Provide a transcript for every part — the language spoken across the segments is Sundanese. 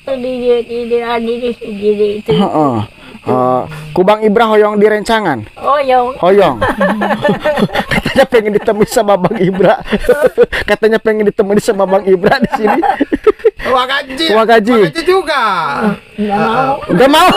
Di itu. Heeh. Ku Bang Ibra hoyong direncangan. Hoyong. Hoyong. Katanya pengen ditemui sama Bang Ibra. Katanya pengen ditemui sama Bang Ibra di sini. Wagaji. Wagaji. Wagaji juga. Enggak mau. Enggak mau.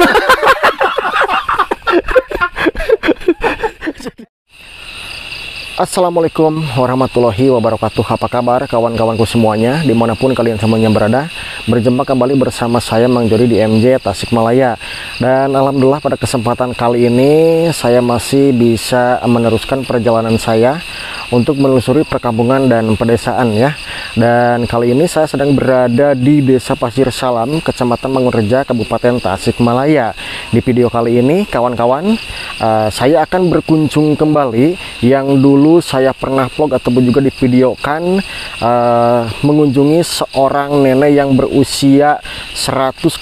Assalamualaikum warahmatullahi wabarakatuh. Apa kabar kawan-kawanku semuanya, dimanapun kalian semuanya berada. Berjumpa kembali bersama saya Mang Jody di MJ Tasikmalaya. Dan alhamdulillah pada kesempatan kali ini saya masih bisa meneruskan perjalanan saya untuk menelusuri perkampungan dan pedesaan ya. Dan kali ini saya sedang berada di Desa Pasir Salam, Kecamatan Mangunreja, Kabupaten Tasikmalaya. Di video kali ini kawan-kawan, saya akan berkunjung kembali yang dulu saya pernah vlog ataupun juga divideokan, mengunjungi seorang nenek yang berusia 120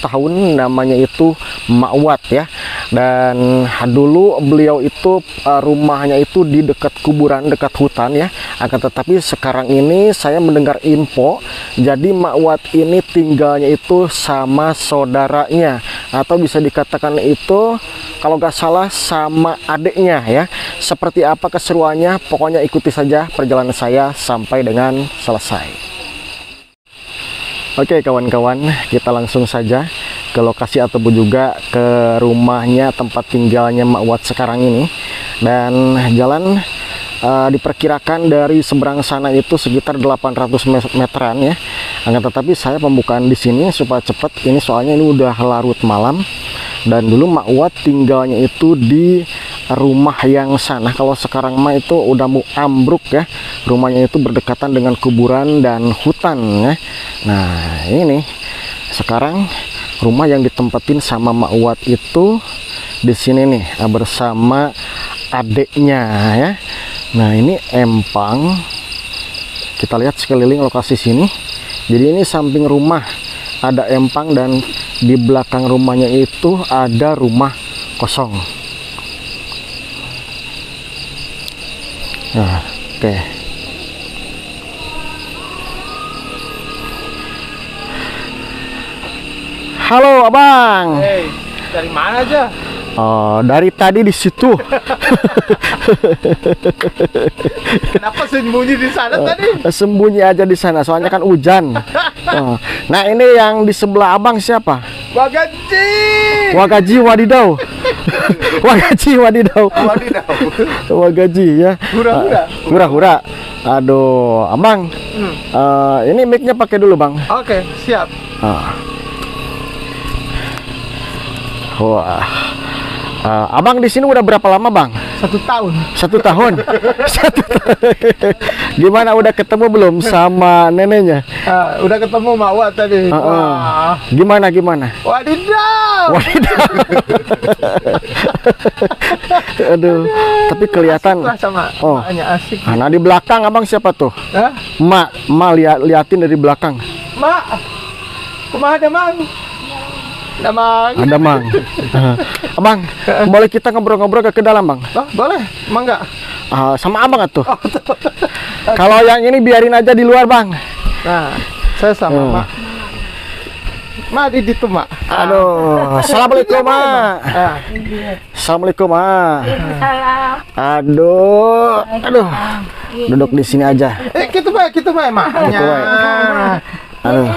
tahun, namanya itu Mak Wat ya. Dan dulu beliau itu rumahnya itu di dekat kuburan, dekat hutan ya. Akan tetapi sekarang ini saya mendengar info, jadi Mak Wat ini tinggalnya itu sama saudaranya, atau bisa dikatakan itu kalau nggak salah sama adiknya ya. Seperti apa keseruannya, pokoknya ikuti saja perjalanan saya sampai dengan selesai. Oke kawan-kawan, kita langsung saja ke lokasi ataupun juga ke rumahnya tempat tinggalnya Mak Wat sekarang ini. Dan jalan diperkirakan dari seberang sana itu sekitar 800 meteran ya. Akan tetapi saya pembukaan di sini supaya cepat ini, soalnya ini udah larut malam. Dan dulu Mak Wat tinggalnya itu di rumah yang sana. Kalau sekarang mah itu udah mau ambruk ya. Rumahnya itu berdekatan dengan kuburan dan hutan ya. Nah ini sekarang rumah yang ditempatin sama Mak Wat itu di sini nih bersama adiknya ya. Nah ini empang. Kita lihat sekeliling lokasi sini. Jadi ini samping rumah ada empang dan di belakang rumahnya itu ada rumah kosong. Nah, oke. Halo abang. Hey, dari mana aja? Oh, dari tadi di situ. Kenapa sembunyi di sana tadi? Sembunyi aja di sana, soalnya kan hujan. Oh. Nah ini yang di sebelah abang siapa? Wagaji. Wagaji Wadidau. Wagaji Wadidau. Wadidau. Wagaji ya. Hura-hura. Hura-hura. Aduh, abang. Ini mic-nya pakai dulu bang. Oke, siap. Wah. Abang di sini udah berapa lama bang? 1 tahun. 1 tahun. 1 tahun. Gimana, udah ketemu belum sama neneknya? Udah ketemu Mak Wat tadi. Wah. Gimana gimana? Wadidaw. Wadidaw. Aduh. Tapi kelihatan. Asik lah sama. Oh. Maknya asik. Nah di belakang abang siapa tuh? Hah? Mak, mak liatin dari belakang. Mak, kumaha ada mang? Ada mang. Ada mang. Abang, boleh kita ngobrol-ngobrol ke dalam bang? Oh, boleh, mangga. Sama abang atuh. Oh, kalau yang ini biarin aja di luar bang. Nah, saya sama mak. Mak di situ mak. Aduh, assalamualaikum mak. Assalamualaikum mak. Salam. Aduh, aduh. Duduk di sini aja. Gitu baik, mak. Gitu baik. Aduh.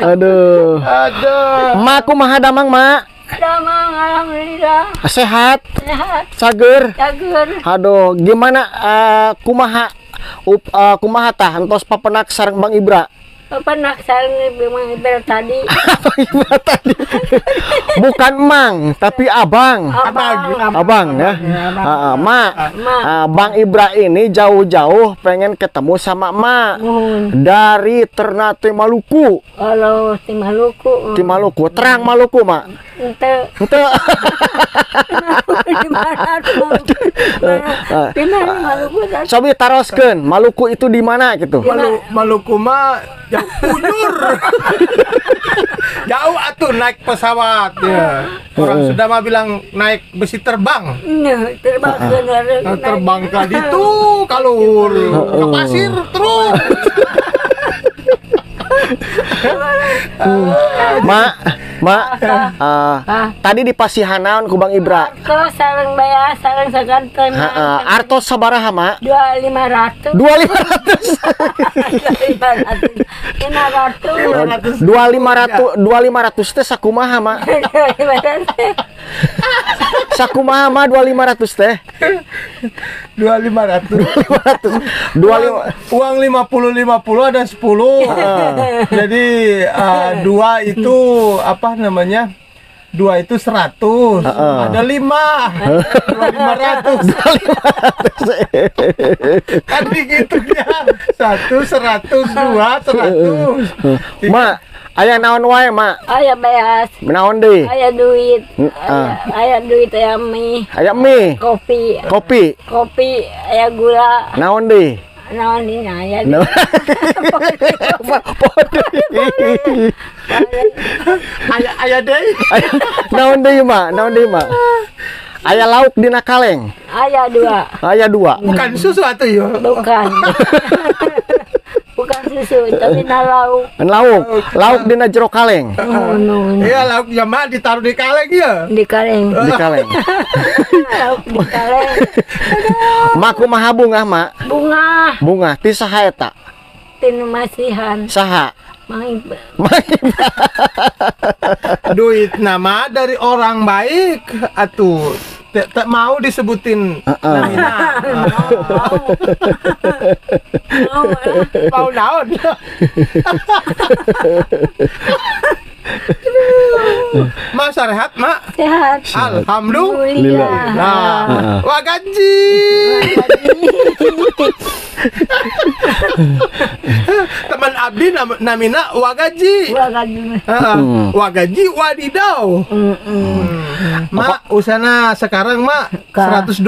Aduh. Aduh. Mak kumaha damang, Mak? Damang, alhamdulillah. Sehat? Sehat. Cager? Cager. Aduh, gimana kumaha kumaha tah entos papenak sareng Bang Ibra? Papenak sareng Bang Ibra tadi. Bang Ibra tadi. Bukan Mang, tapi Abang. Abang. Abang ya. Mak, Bang Ibra ini jauh-jauh pengen ketemu sama Mak. Dari Ternate Maluku. Halo, di Maluku. Di Maluku, terang Maluku, Mak. Ente. Ente. Di mana? Di mana Maluku? Cobi taroskeun, Maluku itu di mana gitu? Maluku mah Ujur. Jauh atuh naik pesawat ya. Orang sudah mah bilang naik besi terbang. Terbang terbang ke itu kalur ke pasir terus. Mak, tadi di pasihan naon ku Bang Ibra? Artos sareng bayar sareng sakanten. Artos sabaraha, Mak? 2.500. 2.500. 500. 2.500. 2.500 teh sakumaha, Mak? Sakumaha, Mak, 2.500 teh? 2.500. 2.500. Uang 50 ada 10. Jadi 2 itu apa namanya? 2 itu 100. Ada 5. 2.500. Tadi gitunya. 1 100 2 100. Mak, aya naon wae, Mak? Aya beas. Naon deui? Aya duit. Aya duit, aya mie. Aya mie. Kopi. Kopi. Kopi, aya gula. Naon deui? Naon deui aya. Aya aya deui. Naon deui, Mak? Naon deui, Mak? Aya lauk dina kaleng. Aya 2. Aya 2. Bukan susu atuh ya? Bukan. Bukan susu, tapi na lauk. Lauk, lauk dina jero kaleng. Oh, no. Iya, lauknya Mak ditaruh di kaleng ya. Di kaleng. Di kaleng. Lauk di kaleng. Mak kumaha bungah, Mak? Bunga. Bunga ti saha eta? Tinu masihan. Saha? Mang Ibra. Mang Ibra. Duit nama dari orang baik atuh. Tak mau disebutin namina. Mau naon. Mak sehat, Mak? Sehat. Alhamdulillah. Nah, wagaji. Teman abdi namina wagaji. Wagaji. Wagaji wadidau. Mak, usana sekarang Mak 120.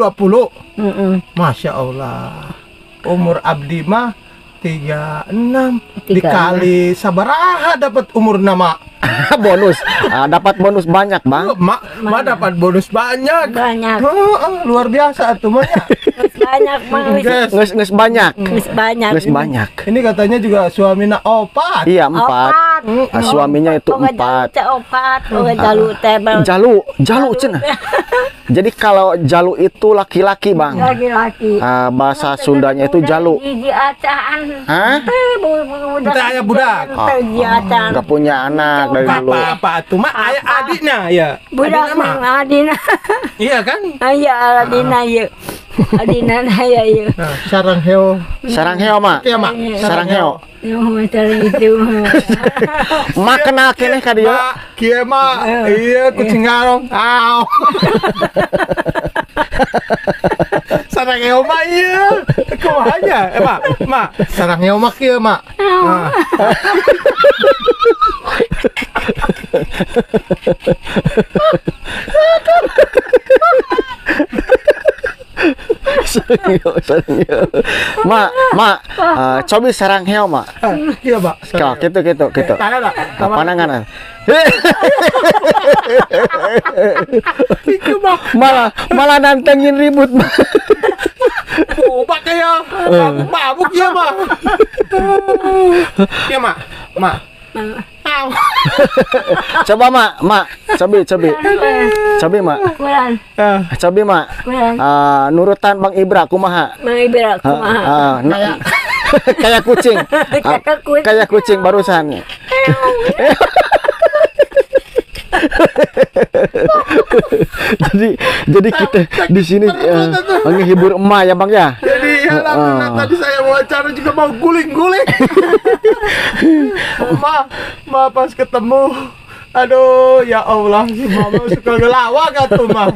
Masya Allah. Umur abdi mah 36 dikali sabaraha dapat umur nama. Bonus. Dapat bonus banyak, Bang. Mak, mak dapat bonus banyak. Banyak. Luar biasa atuh mah. Banyak, Mak. Nges banyak. Nges banyak. Nges banyak. Ini katanya juga suaminya 4. Iya, 4. Nah, suaminya itu 4. Jalu teh. Jalu, jalu cenah. Jadi kalau jalu itu laki-laki, Bang. Laki-laki. Bahasa Sundanya itu jalu. Hah? Aya budak. Enggak punya anak dari dulu. Apa tuh, Mak? Aya adiknya ya. Budak mah adina. Iya kan? Iya, adina ieu. Adina aya ieu. Sarang heo. Sarang heo, Mak. Iya, Mak. Sarang heo. Yo, itu. Mak kenal keneh ka dieu. Kieu mah iya kucing garong. Aw. Sarang heo mah ieu. Kumaha nya? Mak, Mak, sarang heo mah kieu, Mak. Sarang heo. Mak, Mak, cobi sarang heo, Mak. Iya, Pak. Gitu, gitu, gitu. Panangan. Malah nantengin ribut. Obat kayak mabuk ya, Mak. Ya, Mak. Mak. Coba, Mak, Mak, cobi, cobi. Cobi, Mak. Cobi, Mak. Nurutan Bang Ibra kumaha? Bang Ibra kumaha? Kayak kucing. Kayak kucing barusan. Jadi kita di sini menghibur emak ya, Bang ya. Jadi ya, tadi saya wawancara juga mau guling-guling. Ma pas ketemu Aduh, ya Allah, si mama suka ngelawak atuh mah.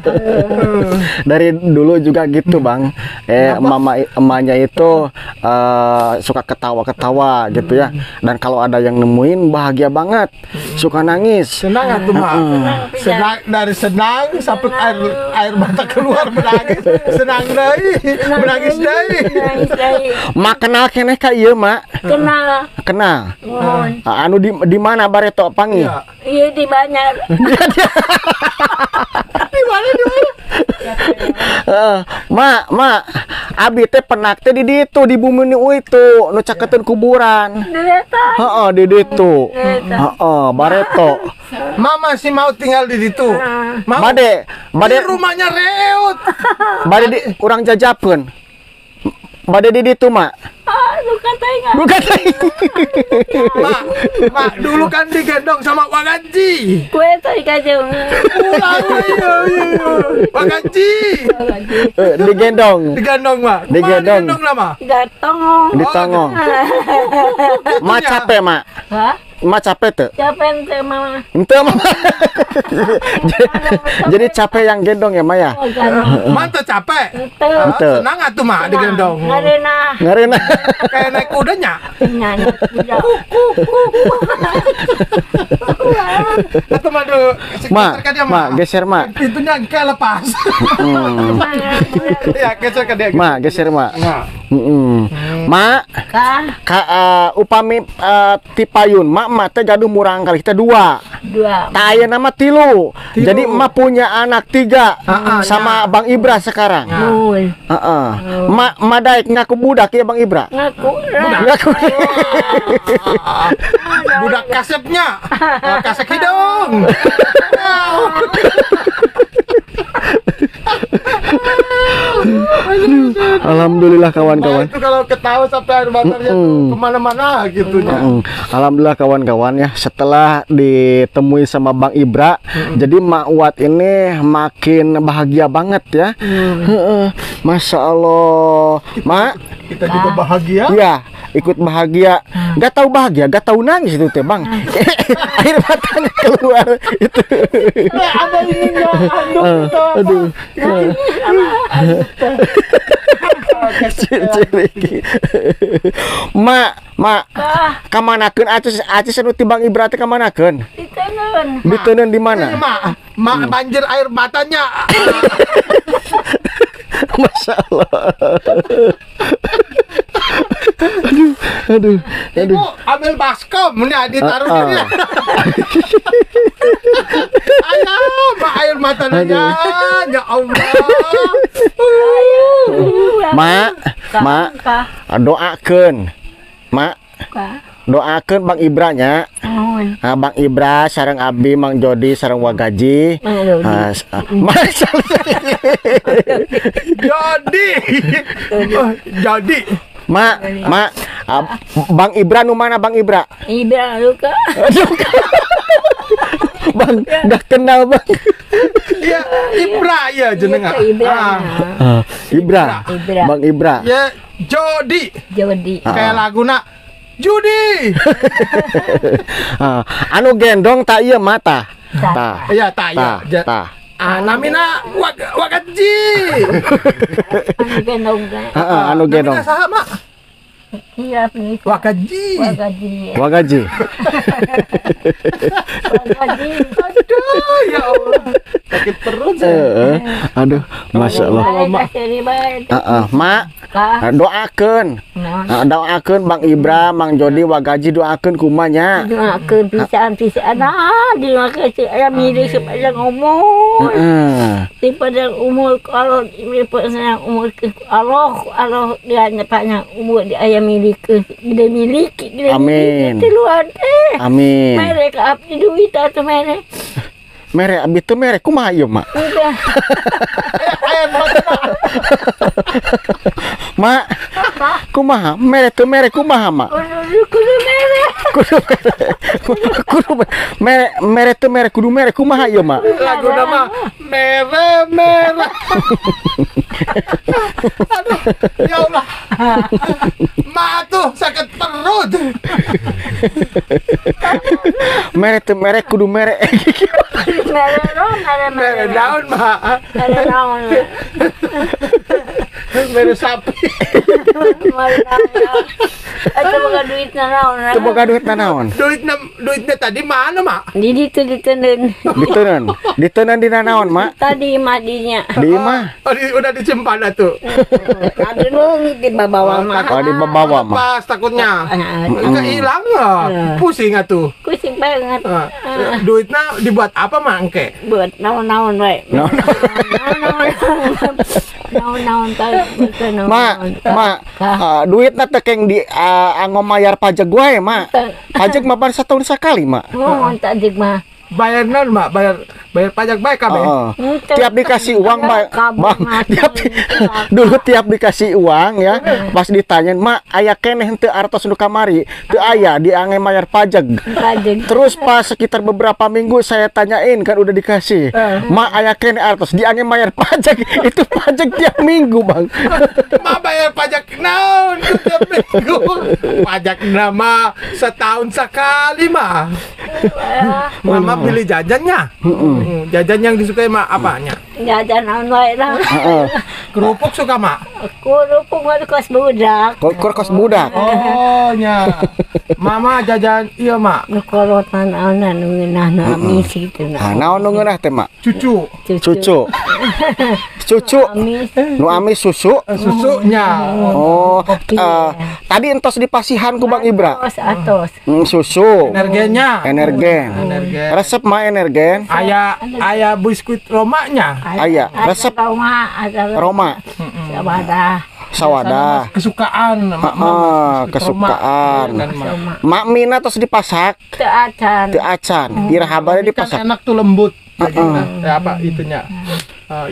Dari dulu juga gitu, Bang. Mama emaknya itu suka ketawa-ketawa gitu ya. Dan kalau ada yang nemuin bahagia banget, suka nangis. Senang atuh mah. Senang dari senang sampai air mata keluar menangis. Senang deui, menangis deui. Nangis deui. Mak kenal keneh ka ieu, Mak? Kenal. Kenal. Mohon. Anu di mana bareto panggih? Iya di Banjar. Di mana di mana? Mak, abi teh penak teh di ditu di bumi nu itu nu caketeun kuburan. Heeh, di ditu. Heeh, bareto. Mama sih mau tinggal di ditu. Mau. Bade di rumahnya reut. Bade di urang jajapeun. Bade di ditu, Mak. Luka teh. Luka teh. Mak, dulu kan digendong sama Wagaji. Kue teh kajeng. Ulang iya. Wagaji. Digendong. Digendong, Mak. Digendong. Digendong lah, Mak. Ditongong. Ditongong. Mak capek, Mak. Hah? Mak capek tuh? Capek ente, Mama. Ente, Mama. Jadi capek yang gendong ya, Maya? Mak tuh capek. Ente. Senang atuh, Mak, digendong. Ngarena. Ngarena. Kayak naik kudanya. Naik kuda. Atau Mak dulu. Mak, geser, Mak. Pintunya kayak lepas. Ya, geser ke dia. Mak, geser, Mak. Mak, ka upami tipayun, Mak mak teh gaduh murang kali kita dua. Dua. Tak aya nama tilu. Jadi mak punya anak 3 sama ya. Bang Ibra sekarang. Heeh. Mak madaik ngaku budak ya Bang Ibra? Ngaku. Ngaku. Budak kasepnya. Kasep hidung. Alhamdulillah kawan-kawan. Itu kalau ketawa sampai air matanya kemana-mana gitu ya. Alhamdulillah kawan-kawan ya, setelah ditemui sama Bang Ibra, jadi Mak Wat ini makin bahagia banget ya. Masya Allah, Mak. Kita juga bahagia. Iya, ikut bahagia. Gak tahu bahagia, gak tahu nangis itu teh Bang. Air matanya keluar itu. Ada ininya, aduh. Mak, mak, kamanakeun acis anu ti Bang Ibra teh kamanakeun? Diteunun. Diteunun di mana? Mak, mak banjir air matanya. Masya Allah. Aduh, aduh, aduh. Ibu ambil baskom, nih ditaruh dia. Ayah, mak air matanya, ya Allah. Mak, mak, doakeun, mak, doakeun Bang Ibra nya. Bang Ibra sareng abi Mang Jodi sareng Wagaji. Jodi. Jodi. Mak, mak, Bang Ibra nu mana Bang Ibra? Ibra luka. Bang, udah kenal Bang. Iya, Ibra ya jenengan. Ibra. Ibra. Bang Ibra. Ya, Jodi. Jodi. Kayak laguna Judi. Anu gendong tak iya mata. Ta. Iya, ta iya. Ta. Namina Wagaji. Anu gendong. Heeh, anu gendong. Namina saha, Mak? Iya, Wagaji. Wagaji. Wagaji. Wagaji. Aduh, ya Allah. Sakit perut saya. Aduh, Masya Allah. Heeh, Mak. Doakeun. Doakeun Bang Ibra, Mang Jodi, Wagaji doakeun kumanya. Doakeun pisan-pisan ah, doakeun saya milik sepanjang umur. Sepanjang umur kalau sepanjang umur Allah Allah dia panjang umur dia yang miliki, dia miliki, dia amin. Amin. Mereka abdi duit atau mereka. Mere abdi teu mere kumaha ieu, Mak? Udah. Mak, kumaha? Mere teu mere kumaha, Mak? Kudu mere. Kudu mere. Kudu mere mere teu mere kudu mere kumaha ieu, Mak? Lagu nama mere mere. Aduh, ya Allah. Ma tuh sakit perut. Mere teu mere kudu mere. Mere mere mere daun ma. Mere daun. Mere sapi. Mere daun. Atau boga duit na naon. Teu boga duit na naon. Duitnya tadi mana, Mak? Di ditu diteundeun. Diteundeun. Diteundeun dina naon, Mak? Tadi mah dinya. Di imah. Oh, udah disimpan atuh. Tadi leungit di babawa mah. Oh, di babawa mah. Pas takutnya. Hilang lah. Pusing atuh. Pusing banget. Duitnya dibuat apa, Mak, engke? Buat naon-naon we. Naon-naon. Naon-naon. Mak, Mak, duitna teh keng di anggo mayar pajak gue, Mak. Pajak mah baru setahun sekali, Mak. Oh, pajak mah. Bayar non, Mak, bayar pajak baik kabeh. Tiap dikasih uang, Mak, Bang, tiap dulu tiap dikasih uang ya, pas ditanyain, "Mak, aya keneh henteu artos nu kamari?" Teu aya, diange mayar pajak. Terus pas sekitar beberapa minggu saya tanyain kan udah dikasih. "Mak, aya keneh artos?" Diange mayar pajak. Itu pajak tiap minggu, Bang. Mak bayar pajak naon tiap minggu? Pajak nama setahun sekali, Mak. Mama pilih jajannya. Jajan yang disukai Mak apanya? Jajan naon wae lah. Kerupuk suka, Mak? Kerupuk mah kos budak. Kos budak. Oh, nya. Mama jajan iya, Mak. Nu korotan naonan nu ngeunah nu amis kitu. Nah, naon nu ngeunah teh, Mak? Cucu. Cucu. Cucu. Nu amis susu. Susunya. Oh, tadi entos dipasihan ku Bang Ibra. Atos. Susu. Energinya. Energen. Resep mah energen. Aya biskuit Romanya. Aya, resep Roma. Sawada. Sawada. Kesukaan, kesukaan. Mak Mina tos dipasak. Teu acan. Teu acan. Iraha bade dipasak. Enak tuh lembut. Apa itunya?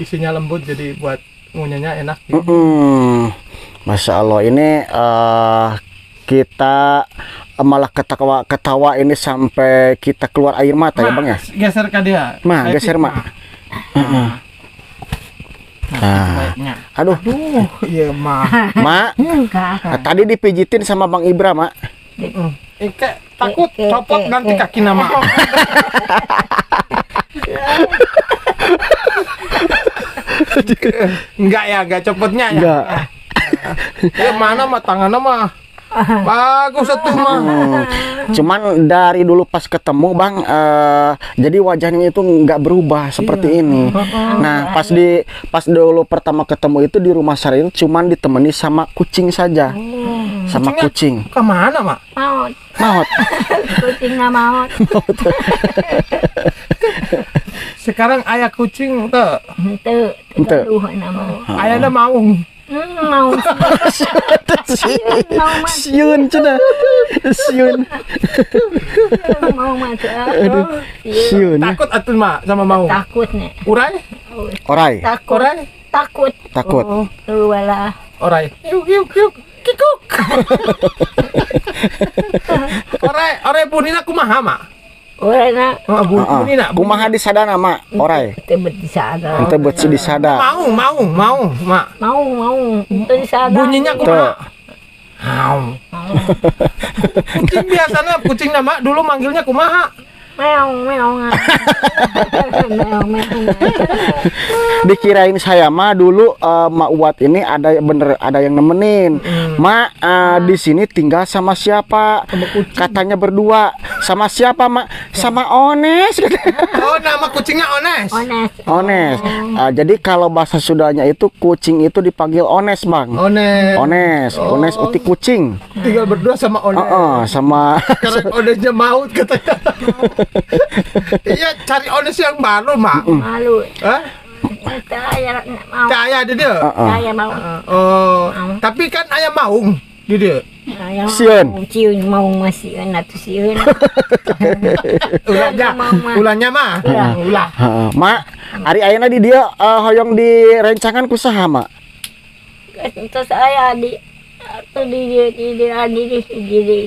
Isinya lembut jadi buat ngunyahnya enak. Masya Allah ini kita malah ketawa-ketawa ini sampai kita keluar air mata ya, Bang ya. Geser ke dia. Ma, geser, Mak. Nah, aduh. Iya, Mak. Mak, tadi dipijitin sama Bang Ibra, Mak. Takut copot nanti kaki nama. Enggak ya, enggak copotnya ya. Enggak. Ya mana mah tangannya mah. Bagus satu mah. Cuman dari dulu pas ketemu Bang, jadi wajahnya itu nggak berubah seperti ini. Nah, pas dulu pertama ketemu itu di rumah Sari itu cuman ditemani sama kucing saja. Sama kucingnya kucing. Kemana, Mak? Maut. Maut. Kucingnya maut. Sekarang ayah kucing teu. Teu. Teu. Ayahna maung. Mau. Siun cenah. Siun. Mau mah. Aduh. Siun. Takut atuh Mak sama maung. Takut nih. Urai? Orai. Takut. Orai? Takut. Takut. Walah. Orai. Yuk yuk yuk. Kikuk. Orai, orai bunina kumaha, Mak? Orai na. Bunina. Kumaha disadana, Mak? Orai. Teu bet disada. Teu bet disada. Mau, mau, mau, Mak. Mau, mau. Teu disada. Bunyinya kumaha? Mau. Kucing biasanya kucing nama dulu manggilnya kumaha? Meong, meong. Meong, meong. Dikirain saya mah dulu Mak Uwat ini ada bener ada yang nemenin. Mak di sini tinggal sama siapa? Sama kucing. Katanya berdua. Sama siapa, Mak? Sama Ones. Oh, nama kucingnya Ones. Ones. Ones. Jadi kalau bahasa Sundanya itu kucing itu dipanggil Ones, Bang. Ones. Ones. Oh. Ones uti kucing. Tinggal berdua sama Ones. Sama. Karena Onesnya maut katanya. Iya, cari Ones yang baru, Mak. Malu. Hah? Saya mau. Saya ada dia. Saya mau. Oh, tapi kan ayam maung di dia. Sieun. Sieun mau masih atuh sieun. Ulahnya, ulahnya mah. Ulah. Mak, ari ayeuna di dia hoyong direncangan ku saha, Mak? Terus saya di atau di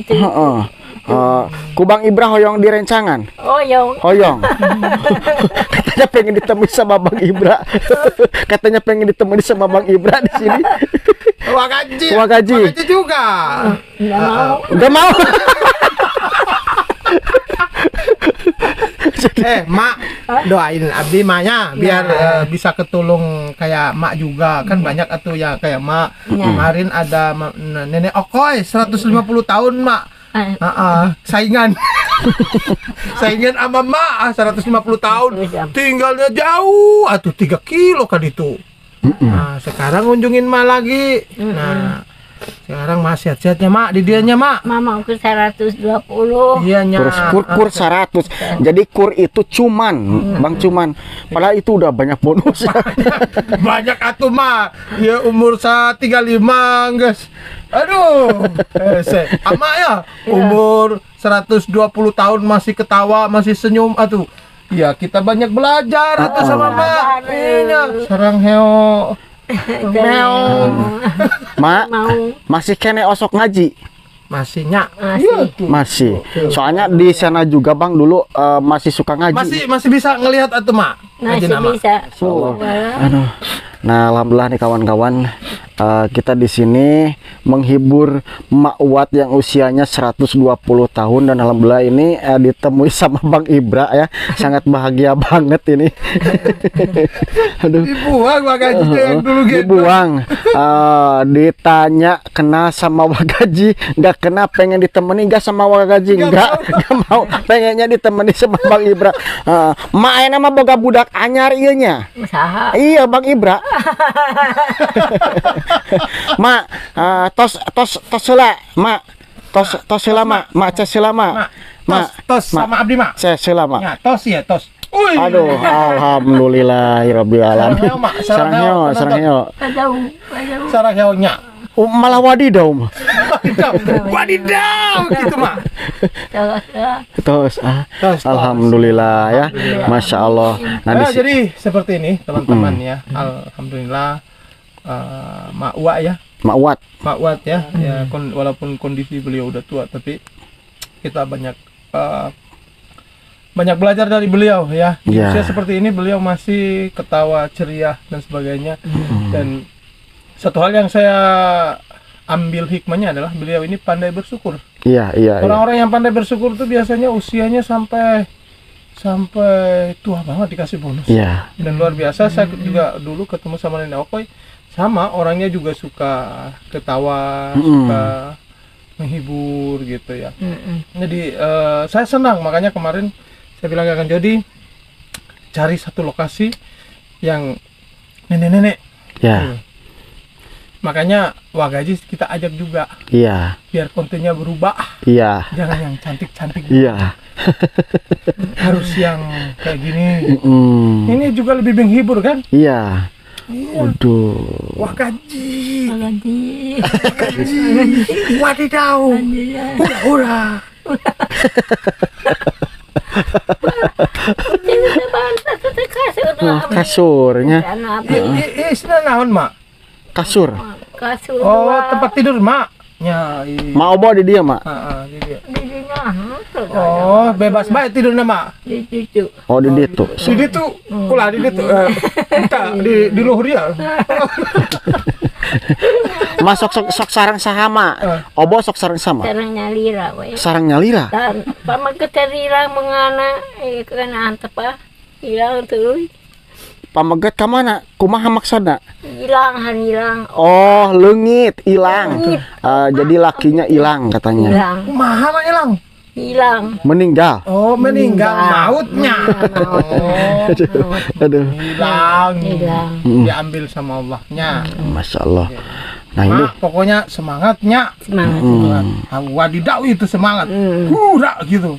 itu. Heeh. Ku Bang Ibra hoyong direncangan. Hoyong. Hoyong. Katanya pengen ditemui sama Bang Ibra. Katanya pengen ditemui sama Bang Ibra di sini. Wagaji. Wagaji. Wagaji juga. Enggak mau. Enggak mau. Mak, doain abdi maknya biar bisa ketulung kayak mak juga. Kan banyak atuh ya kayak mak. Kemarin ada nenek Okoy 150 tahun mak. Saingan. Saingan sama mak 150 tahun. Tinggalnya jauh atuh 3 kilo kan itu. Nah, sekarang ngunjungin mak lagi. Nah, sekarang masih sehat-sehatnya mak di dianya mak. Mama ukur 120. Iya nya. Terus kur 100. Jadi kur itu cuman, Bang cuman. Padahal itu udah banyak bonus. Banyak atuh mak. Ya umur 35 guys. Aduh. Ama ya umur 120 tahun masih ketawa, masih senyum atuh. Ya kita banyak belajar atuh sama mak. Iya, sarang heo. Meong. Mak, masih kene osok ngaji? Masih nyak. Masih. Masih. Soalnya di sana juga Bang dulu masih suka ngaji. Masih bisa ngelihat atau mak? Masih bisa. Oh. Aduh. Nah, alhamdulillah nih kawan-kawan, kita di sini menghibur Mak Wat yang usianya 120 tahun dan alhamdulillah ini ditemui sama Bang Ibra ya. Sangat bahagia banget ini. Aduh. Dibuang Wagaji yang dulu gitu. Dibuang. Ditanya kenal sama Wagaji, nggak kena, pengen ditemani nggak sama Wagaji, nggak mau, pengennya ditemani sama Bang Ibra. Mak ayeuna mah boga budak anyar ieu nya. Saha? Iya Bang Ibra. Mak, tos tos tos heula, mak. Tos tos heula, mak. Mak ces heula, mak. Mak, tos sama abdi, mak. Ces heula, mak. Ya, tos ya, tos. Uy. Aduh, alhamdulillahirabbil alamin. Sarang heo, sarang heo. Sarang heo nya. Malah wadidaw. Wadidaw gitu, mak. Tos, alhamdulillah ya. Masya Allah. Nah, jadi seperti ini teman-teman ya. Alhamdulillah Mak Wa ya. Mak Wat. Mak Wat ya. Ya walaupun kondisi beliau udah tua tapi kita banyak banyak belajar dari beliau ya. Di usia seperti ini beliau masih ketawa, ceria dan sebagainya. Dan satu hal yang saya ambil hikmahnya adalah beliau ini pandai bersyukur. Iya, iya. Orang-orang yang pandai bersyukur itu biasanya usianya sampai tua banget dikasih bonus. Iya. Dan luar biasa, saya juga dulu ketemu sama Nenek Okoy, sama orangnya juga suka ketawa, suka menghibur gitu ya. Jadi saya senang, makanya kemarin saya bilang ke Kang Jody, cari satu lokasi yang nenek-nenek. Iya. Makanya Wagaji kita ajak juga. Iya. Biar kontennya berubah. Iya. Jangan yang cantik-cantik. Iya. Harus yang kayak gini. Ini juga lebih menghibur kan? Iya. Iya. Waduh. Wagaji. Wagaji. Wagaji. Wadidaw. Hura-hura. Kasurnya. Ini naon, Mak? Kasur. Kasur. Oh, tempat tidur, Mak. Ya, Mak obo di dia, Mak. Heeh, di dia. Di dia. Oh, bebas bae tidurna, Mak. Di situ. Oh, di ditu. Di ditu. Ulah di ditu. Entah di luhur ya. Mak sok sok sarang saha, Mak? Obo sok sarang sama. Sarang nyalira we. Sarang nyalira. Pamaget nyalira mengana kana antep ah. Hilang terus. Pameget ka mana? Kumaha maksudna? Hilang, hilang. Oh, leungit, hilang. Jadi lakinya hilang katanya. Hilang. Kumaha mah hilang? Hilang. Meninggal. Oh, meninggal mautnya. Oh. Aduh. Aduh. Hilang. Hilang. Diambil sama Allahnya. Masya Allah. Nah, ini pokoknya semangatnya. Semangat. Wadidaw itu semangat. Hura gitu.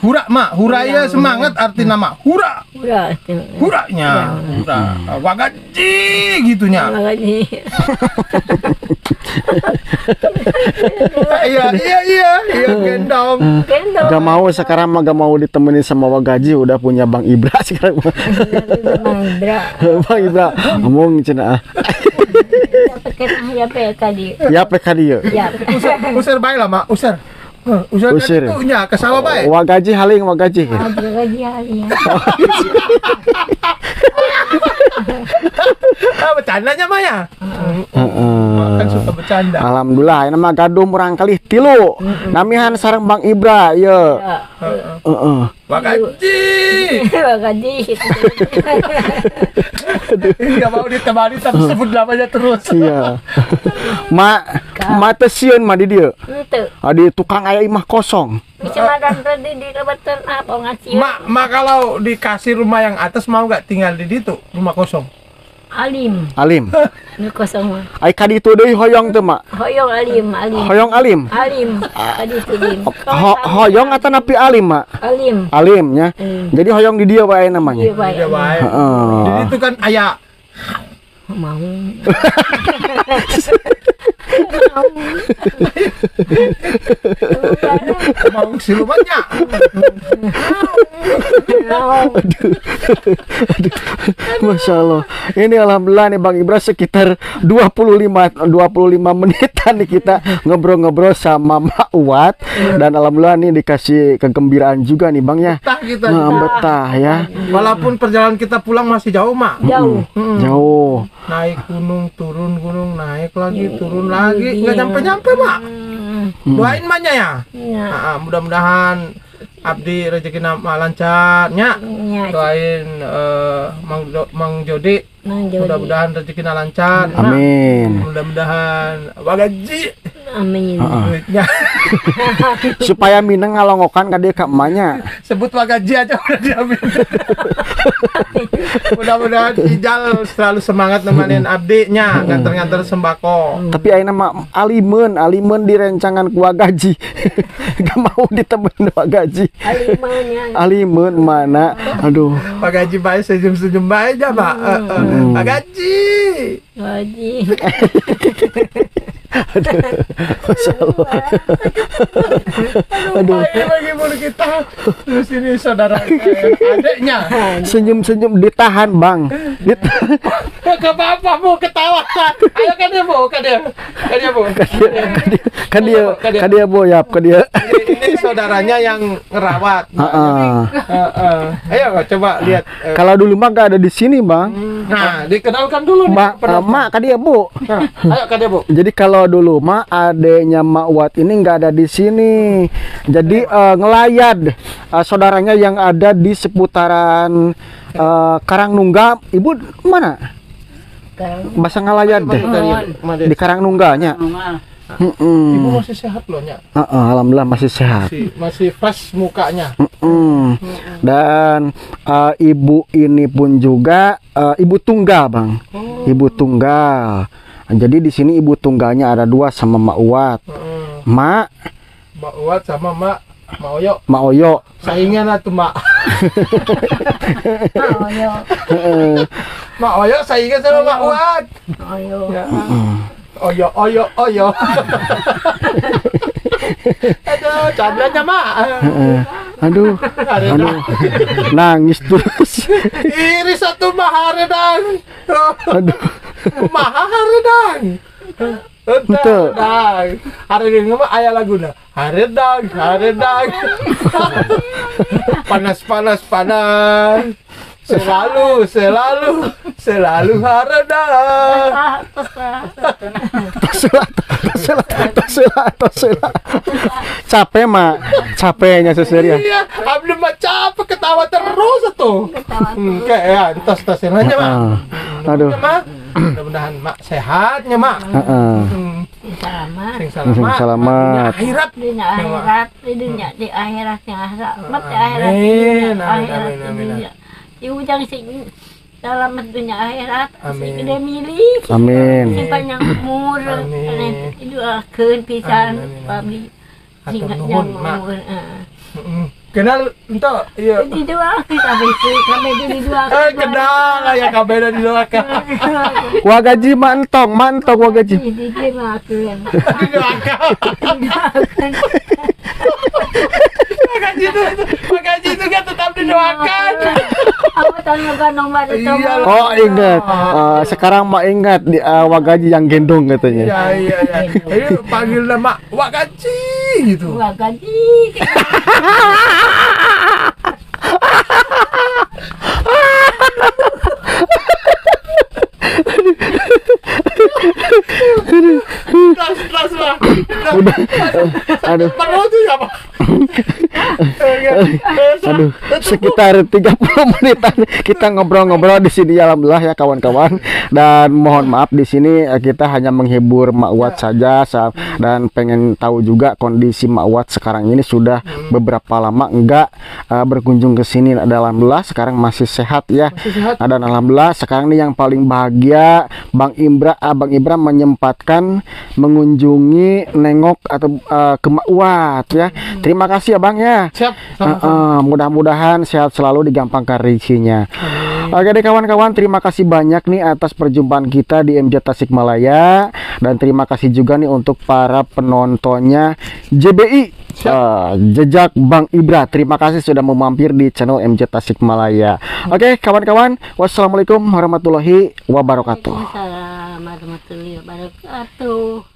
Hura, Mak. Hura ya semangat arti nama. Hura. Hura. Huranya. Hura. Wagaji gitunya. Wagaji. Iya, iya, iya, iya, gendong. Gendong. Gak mau sekarang mah, gak mau ditemenin sama Wagaji, udah punya Bang Ibra sekarang. Bang Ibra. Bang Ibra ngomong cenah. Ya PKD. Ya PKD ya. Usir bae lah, Mak. Usir. Usir. Itu nya ke sawah bae. Wagaji haling wagaji. Wagaji haling. Bercandanya mah ya. Kan suka bercanda. Alhamdulillah ini mah gaduh murang kali tilu. Namihan sareng Bang Ibra ye. Heeh. Wagaji. Wagaji. Enggak mau ditemani tapi sebut namanya terus. Iya. Mak ma teu sieun mah di dieu. Henteu. Di tukang aya imah kosong. Mak, kalau dikasih rumah yang atas mau nggak tinggal di situ rumah kosong? Alim. Alim. Nu kosong mah. Ai ka ditu deui hoyong teu, Mak? Hoyong alim, alim. Hoyong alim. Alim. Ka ditu alim. Hoyong atau napi alim, Mak? Alim. Alim nya. Jadi hoyong di dieu wae namanya. Iya wae. Heeh. Di ditu kan aya mau. Mau silumannya. Aduh. Masya Allah. Ini alhamdulillah nih Bang Ibra sekitar 25 menitan nih kita ngobrol-ngobrol sama Mak Uwat, dan alhamdulillah nih dikasih kegembiraan juga nih Bang ya. Betah kita. Nah, betah ya. Walaupun perjalanan kita pulang masih jauh, Mak. Jauh. Jauh. Naik gunung, turun gunung, naik lagi, turun lagi, nggak nyampe-nyampe, Mak. Doain maknya ya. Nah, mudah-mudahan abdi rezeki nama lancar nya. Doain Mang Jodi, mudah-mudahan rezeki lancar. Amin. Mudah-mudahan wagaji. Amin. Supaya mineng ngalongokan ka dieu ka emaknya. Sebut wagaji aja udah diambil. Mudah-mudahan Ijal selalu semangat nemenin abdi nya, nganter-nganter sembako. Tapi ayeuna mah alimeun direncangan ku wagaji. Gak mau ditemenin wagaji. Alimeun ya. Alimeun mana? Aduh. Wagaji bae senyum-senyum bae aja, Pak. Wagaji. Wagaji. Aduh, Masya Allah. Aduh. Bagi mulut kita. Terus ini saudara adiknya. Senyum-senyum ditahan, Bang. Ditahan. Gak apa-apa, Bu, ketawa. Ayo kan dia, Bu, kan dia. Kan dia, Bu. Kan dia, kan dia, Bu, ya, kan dia. Ini saudaranya yang ngerawat. Ayo coba lihat. Kalau dulu mah gak ada di sini, Bang. Nah, dikenalkan dulu nih. Mak, kan dia, Bu. Ayo kan dia, Bu. Jadi kalau dulu mah adeknya Mak Wat ini nggak ada di sini. Jadi ngelayat saudaranya yang ada di seputaran Karangnunggal. Ibu mana? Bahasa ngalayat deh. Di Karangnunggalnya. Ibu masih sehat loh, Nya. Alhamdulillah masih sehat. Masih fresh mukanya. Dan ibu ini pun juga ibu tunggal, Bang. Oh. Ibu tunggal. Jadi di sini ibu tunggalnya ada dua sama Mak Uwat. Mak Uwat sama Mak Oyo. Mak Oyo. Saingan atuh Mak. Mak Oyo. Mak Oyo saingan sama Mak Uwat. Oyo. Ya. Oyo oyo oyo. Aduh, candanya Mak. Aduh, aduh, nangis terus. Iri satu maharedang. Aduh. Maharedang. Betul. Haredang mah aya laguna. Haredang, haredang. Panas, panas, panas. Selalu, selalu, selalu haredang. Tosela, tosela, tosela, tosela. Capek, Mak. Capeknya seseria. Iya, abdi mah capek ketawa terus tuh. Kayak ya, tos-tosin aja, Mak. Aduh. Mudah-mudahan Mak sehatnya, Mak. Selamat. Selamat. Selamat. Akhirat. Dunia akhirat, dunia di akhirat yang selamat di akhirat. Amin, amin, amin. Di ujang sing selamat dunia akhirat, sing gede milik. Amin. Sing panjang umur, Amin. Doakeun pisan pabli. Sing panjang umur. Kenal entah iya. Didoakeun kabeh kabeh didoakeun. Kenal lah ya kabeh didoakeun. Wagaji mantong, mantong wagaji. Didoakeun. Didoakeun. Wagaji itu kan tetap didoakan. Aku Oh, ingat. Sekarang mah ingat di Wagaji yang gendong katanya. Iya, iya, iya. Ini panggil nama Wagaji gitu. Wagaji. Udah, aduh. Aduh, sekitar 30 menitan kita ngobrol-ngobrol di sini, alhamdulillah ya kawan-kawan. Dan mohon maaf di sini kita hanya menghibur Mak Wat saja, dan pengen tahu juga kondisi Mak Wat sekarang ini sudah beberapa lama enggak berkunjung ke sini. Alhamdulillah sekarang masih sehat ya. Masih sehat. Dan alhamdulillah sekarang ini yang paling bahagia Bang Ibra, Bang Ibra menyempatkan mengunjungi, nengok atau ke Mak Wat ya. Terima kasih ya Bang ya. Siap. Mudah-mudahan sehat selalu, digampangkan rezekinya. Oke deh kawan-kawan, terima kasih banyak nih atas perjumpaan kita di MJ Tasikmalaya, dan terima kasih juga nih untuk para penontonnya JBI Jejak Bang Ibra. Terima kasih sudah memampir di channel MJ Tasikmalaya. Oke kawan-kawan, wassalamualaikum warahmatullahi wabarakatuh. Waalaikumsalam warahmatullahi wabarakatuh.